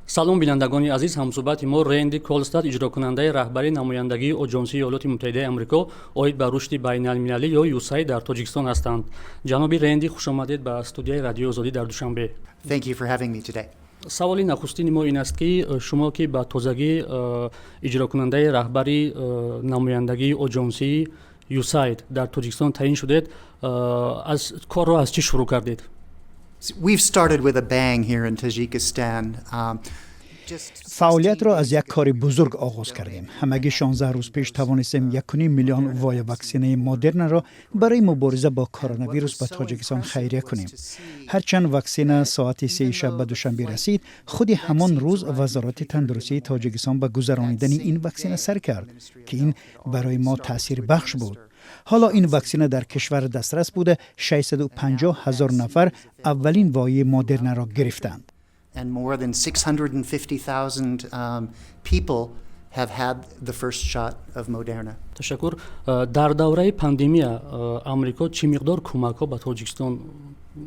Салом, бинандагони азиз. Ҳамсӯҳбати мо Ренди Колстад, иҷрокунандаи раҳбари намояндагии Оҷонсии Иёлоти Муттаҳидаи Амрико оид ба рушди байналмилалӣ ё ЮСАИД дар Тоҷикистон ҳастанд. Ҷаноби Ренди, хушомадед ба студияи Радиои Озодӣ дар Душанбе. Thank you for having me today. Саволи нахустини мо ин аст, ки шумо, ки ба тозагӣ иҷрокунандаи раҳбари намояндагии оҷонсии ЮСАИД дар Тоҷикистон таъин шудед, аз корро аз чӣ шурӯъ кардед? We've started with a bang here in Tajikistan. Фаъолиятро аз як кори бузург оғоз кардем. Ҳамагӣ 16 рӯз пеш тавонистем 1 миллион воя ваксинаи Модернаро барои мубориза бо коронавирус ба Тоҷикистон хайрия кунем. Ҳарчанд ваксина соати 3 шаб ба Душанбе расид, худи ҳамон рӯз Вазорати тандурустии Тоҷикистон ба гузаронидани ин ваксина сар кард, ки ин барои мо таъсирбахш буд. Ҳоло ин ваксина дар кишвар дастрас буда, 650 ҳазор нафар аввалин вояи Модернаро гирифтанд. And more than 650,000 people have had the first shot of Moderna. Ташаккур. Дар давраи пандемия Амрико чӣ миқдор кӯмакҳо ба Тоҷикистон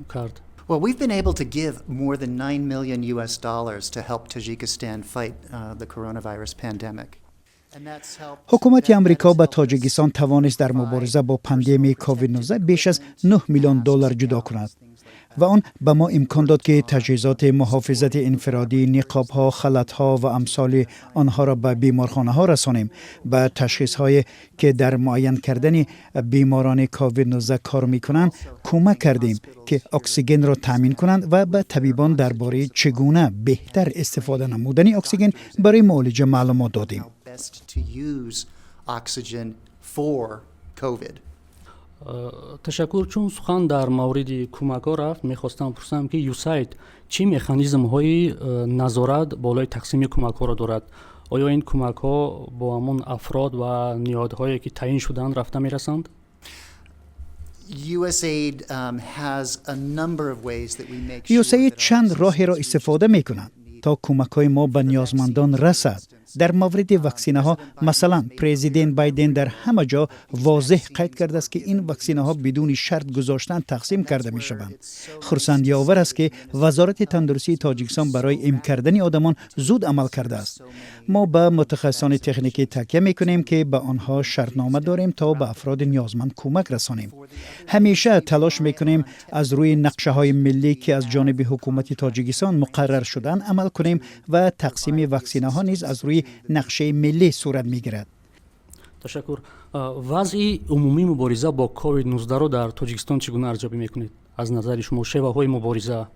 кард? Well, we've been able to give more than 9 million US dollars to help Tajikistan fight the coronavirus pandemic. Ҳукумати Амрико ба Тоҷикистон тавонист дар мубориза бо пандемияи COVID-19 беш аз 9 миллион доллар ҷудо кунад ва он ба мо имкон дод, ки таҷҳизоти муҳофизати инфиродӣ, ниқобҳо, халатҳо ва амсоли онҳоро ба беморхонаҳо расонем. Ба ташхисҳое, ки дар муайян кардани беморони COVID-19 кор мекунанд, кӯмак кардем, ки оксигенро таъмин кунанд, ва ба табибон дар бораи чӣ гуна беҳтар истифода намудани оксиген барои муолиҷа маълумот додем. Best to use oxygen for COVID. Ташаккур. Чун сухан дар мавриди кӯмакҳо рафт, мехостам пурсам, ки ЮСАИД чӣ механизмҳои назорат болои тақсими кӯмакҳоро дорад? Оё ин кӯмакҳо бо ҳамон афрод ва ниҳодҳое, ки таъин шудаанд, рафта мерасанд? USAID has a number of ways that we make sure ЮСАИД чанд роҳеро истифода мекунад, то кӯмакҳои мо ба ниёзмандон расад. Дар мавриди ваксинаҳо, масалан, президент Байден дар ҳама ҷо возеҳ қайд кардааст, ки ин ваксинаҳо бидуни шарт гузоштан тақсим карда мешаванд. Хурсандиовар аст, ки Вазорати тандурустии Тоҷикистон барои эм кардани одамон зуд амал кардааст. Мо ба мутахассисони техникӣ такя мекунем, ки ба онҳо шартнома дорем, то ба афроди ниёзманд кӯмак расонем. Ҳамеша талош мекунем, аз рӯи нақшаҳои миллӣ, ки аз ҷониби ҳукумати Тоҷикистон муқаррар шудаанд, амал кунем ва тақсими ваксинаҳо низ аз рӯи нақшаи миллӣ сурат мегирад. Ташаккур. Вазъи умумии мубориза бо COVID-19-ро дар Тоҷикистон чӣ гуна арзёбӣ мекунед? Аз назари шумо, шеваҳои мубориза,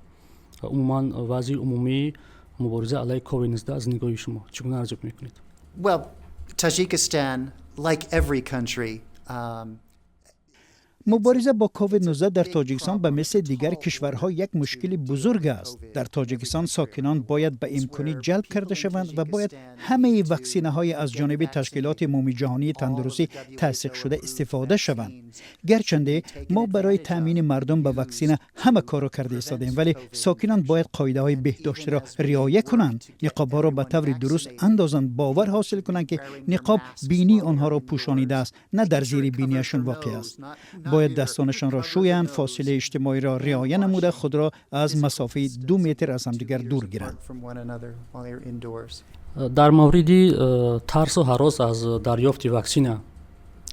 умуман вазъи умумии мубориза алайҳи COVID-19 аз нигоҳи шумо чӣ гуна арзёбӣ мекунед? Well, Tajikistan, like every country, Мубориза бо COVID-19 дар Тоҷикистон ба мисли дигар кишварҳо як мушкили бузург аст. Дар Тоҷикистон сокинон бояд ба имконӣ ҷалб карда шаванд ва бояд ҳамаи ваксинаҳои аз ҷониби Ташкилоти Умумиҷаҳонии тандурустӣ тасдиқшуда истифода шаванд. Гарчанде мо барои таъмини мардум ба ваксина ҳама корро карда истодем, вале сокинон бояд қоидаҳои беҳдоштиро риоя кунанд, ниқобҳоро ба таври дуруст андозанд, бовар ҳосил кунанд, ки ниқоб бинии онҳоро пӯшонидааст, на дар зери бинияшон воқеъ аст. Бояд дастонашонро шӯянд, фосилаи иҷтимоиро риоя намуда, худро аз масофаи 2 метр аз ҳамдигар дур гиранд. Дар мавриди тарсу ҳарос аз дарёфти ваксина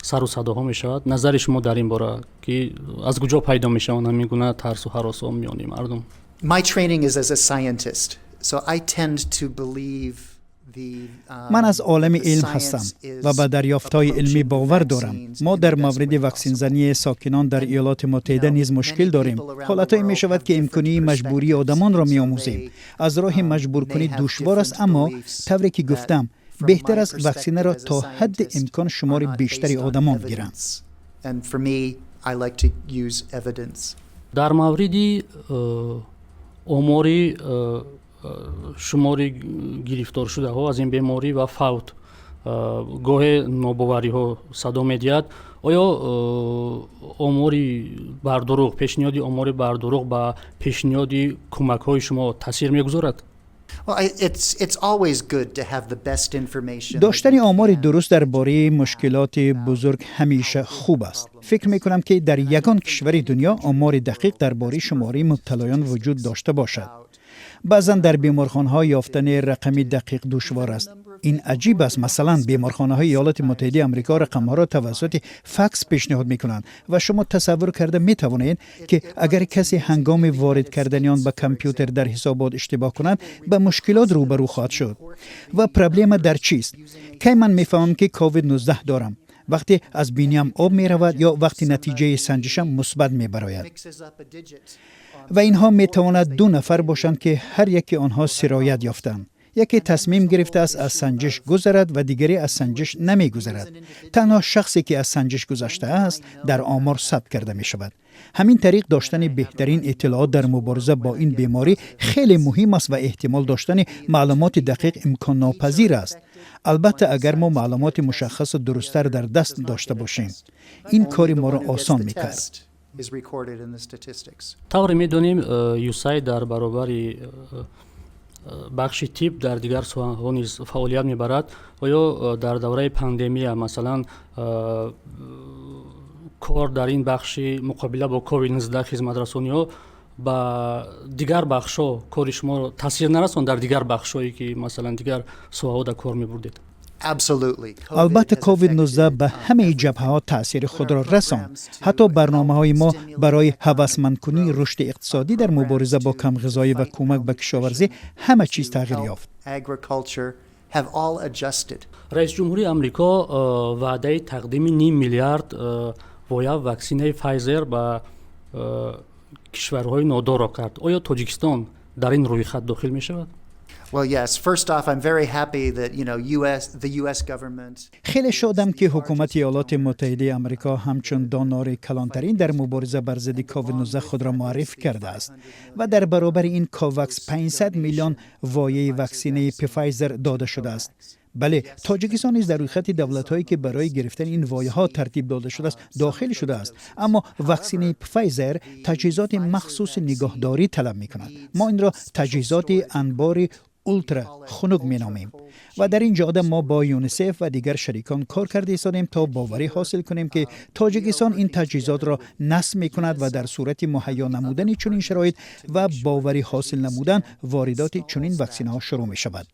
сару садоҳо мешавад. Назари шумо дар ин бора, ки аз куҷо пайдо мешаванд ҳамин гуна тарсу ҳаросҳо миёни мардум? My training is as a scientist, so I tend to believe Ман аз олами илм ҳастам ва ба дарёфтҳои илмӣ бовар дорам. Мо дар мавриди ваксинзании сокинон дар Иёлоти Муттаҳида низ мушкил дорем. Ҳолатҳое мешавад, ки имконии маҷбурии одамонро меомӯзем. Аз роҳи маҷбуркунӣ душвор аст, аммо тавре ки гуфтам, беҳтар аст ваксинаро то ҳадди имкон шумори бештари одамон гиранд. Дар мавриди омори шумори гирифторшудаҳо аз ин беморӣ ва фавт гоҳе нобовариҳо садо медиҳад. Оё омори бардурӯғ, пешниҳоди омори бардурӯғ ба пешниҳоди кӯмакҳои шумо таъсир мегузорад? Доштани омори дуруст дар бораи мушкилоти бузург ҳамеша хуб аст. Фикр мекунам, ки дар ягон кишвари дунё омори дақиқ дар бораи шумораи мубталоён вуҷуд дошта бошад. Баъзан дар беморхонаҳо ёфтани рақами дақиқ душвор аст. Ин аҷиб аст. Масалан, беморхонаҳои Иёлоти Муттаҳидаи Амрико рақамҳоро тавассути факс пешниҳод мекунанд ва шумо тасаввур карда метавонед, ки агар касе ҳангоми ворид кардани он ба компютер дар ҳисобот иштибоҳ кунад, ба мушкилот рӯбарӯ хоҳад шуд. Ва проблема дар чист? Кай ман мефаҳмам, ки COVID-19 дорам? Вақте аз биниам об меравад ё вақте натиҷаи санҷишам мусбат мебарояд. Ва инҳо метавонад ду нафар бошанд, ки ҳар яке онҳо сироят ёфтанд. Яке тасмим гирифтааст аз санҷиш гузарад ва дигаре аз санҷиш намегузарад. Танҳо шахсе, ки аз санҷиш гузаштааст, дар омор сабт карда мешавад. Ҳамин тариқ, доштани беҳтарин иттилоот дар мубориза бо ин беморӣ хеле муҳим аст ва эҳтимол доштани маълумоти дақиқ имконнопазир аст. Албатта, агар мо маълумоти мушаххасу дурусттар дар даст дошта бошем, ин кори моро осон мекард. Тавре медонем, USAID дар баробари бахши тиб дар дигар соҳаҳо низ фаъолият мебарад. Оё дар давраи пандемия, масалан, кор дар ин бахши муқобила бо COVID-19, хизматрасониҳо ба дигар бахшҳо кори шумо таъсир нарасон, дар дигар бахшҳое ки, масалан, дигар соҳаҳо дар кор мебурдед? Албатта, COVID-19 ба ҳамаи ҷабҳаҳо таъсири худро расонд. Ҳатто барномаҳои мо барои ҳавасмандкунии рушди иқтисодӣ, дар мубориза бо камғизоӣ ва кӯмак ба кишоварзӣ, ҳама чиз тағйир ёфт. Раиси ҷумҳурии Амрико ваъдаи тақдими ним миллиард воя ваксинаи Файзер ба кишварҳои нодорро кард. Оё Тоҷикистон дар ин рӯйхат дохил мешавад? Well, yes. First off, I'm very happy that, you know, US, the US government. Хеле шодам, ки ҳукумати Иёлоти Муттаҳидаи Амрико ҳамчун донори калонтарин дар мубориза бар зидди COVID-19 худро муаррифӣ кардааст ва дар баробари ин COVAX 500 миллион вояи ваксинаи Pfizer дода шудааст. Бале, Тоҷикистон низ дар рӯйхати давлатҳое, ки барои гирифтани ин вояҳо тартиб дода шудааст, дохил шудааст. Аммо ваксинаи Pfizer таҷҳизоти махсуси нигоҳдорӣ талаб мекунад. Мо инро таҷҳизоти анбори ултра хунук меномем ва дар ин ҷода мо бо ЮНИСЕФ ва дигар шарикон кор карда истодем, то боварӣ ҳосил кунем, ки Тоҷикистон ин таҷҳизотро насб мекунад ва дар сурати муҳайё намудани чунин шароит ва боварӣ ҳосил намудан, воридоти чунин ваксинаҳо шурӯъ мешавад.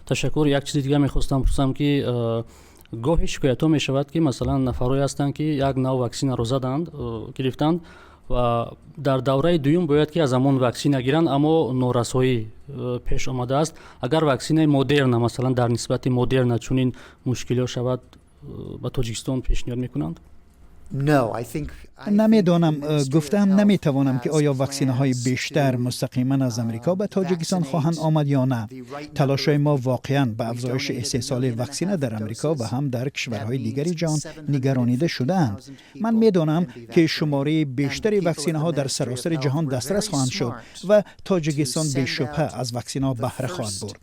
Ташаккур. Як чизи дигар мехостам пурсам, ки гоҳе шикоятҳо мешавад, ки, масалан, нафарҳое ҳастанд, ки як нав ваксинаро заданд, гирифтанд ва дар давраи дуюм бояд ки аз ҳамон ваксина гиранд, аммо норасоӣ пеш омадааст. Агар ваксинаи Модерна, масалан, дар нисбати Модерна чунин мушкилиҳо шавад, ба Тоҷикистон пешниҳод мекунанд? Намедонам, гуфтаам наметавонам, ки оё ваксинаҳои бештар мустақиман аз Амрико ба Тоҷикистон хоҳанд омад ё на. Талошҳои мо воқеан ба афзоиши истеҳсоли ваксина дар Амрико ва ҳам дар кишварҳои дигари ҷаҳон нигаронида шудаанд. Ман медонам, ки шумораи бештари ваксинаҳо дар саросари ҷаҳон дастрас хоҳанд шуд ва Тоҷикистон бешубҳа аз ваксинаҳо баҳра хоҳад бурд.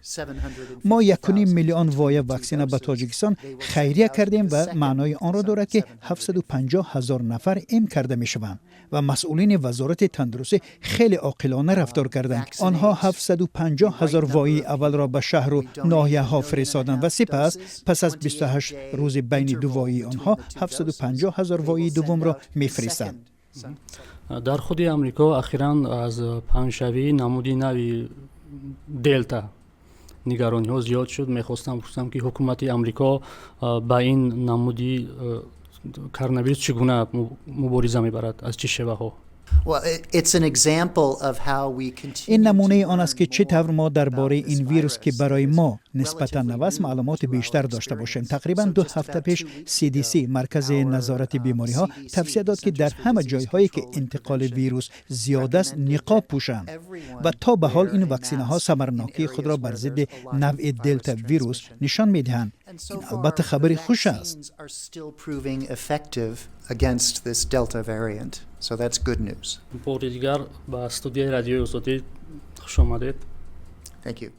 Мо 1,5 миллион воя ваксина ба Тоҷикистон хайрия кардем ва маънои онро дорад, ки 750 ҳазор нафар эм карда мешаванд. Ва масъулини Вазорати тандурустӣ хеле оқилона рафтор карданд. Онҳо 750 ҳазор вояи аввалро ба шаҳру ноҳияҳо фиристоданд ва сипас, пас аз 28 рӯзи байни ду вояи онҳо, 750 ҳазор вояи дуввумро мефиристанд. Дар худи Амрико ахиран аз паҳншавии намуди нави Делта нигарониҳо зиёд шуд. Мехостам пурсам, ки ҳукумати Амрико ба ин намуди коронавирус чӣ гуна мубориза мебарад, аз чӣ шеваҳо? Ин намунаи он аст, ки чӣ тавр мо дар бораи ин вирус, ки барои мо нисбатан нав аст, маълумоти бештар дошта бошем. Тақрибан 2 ҳафта пеш CDC, Маркази назорати бемориҳо, тавсия дод, ки дар ҳама ҷойҳое, ки интиқоли вирус зиёд аст, ниқоб пӯшанд. Ва то ба ҳол ин ваксинаҳо самарнокии худро бар зидди навъи Делта вирус нишон медиҳанд. Ин албатта хабари хуш аст. Against this Delta variant. So that's good news. Бори дигар ба студияи Радиои Озодӣ хуш омадед. Thank you.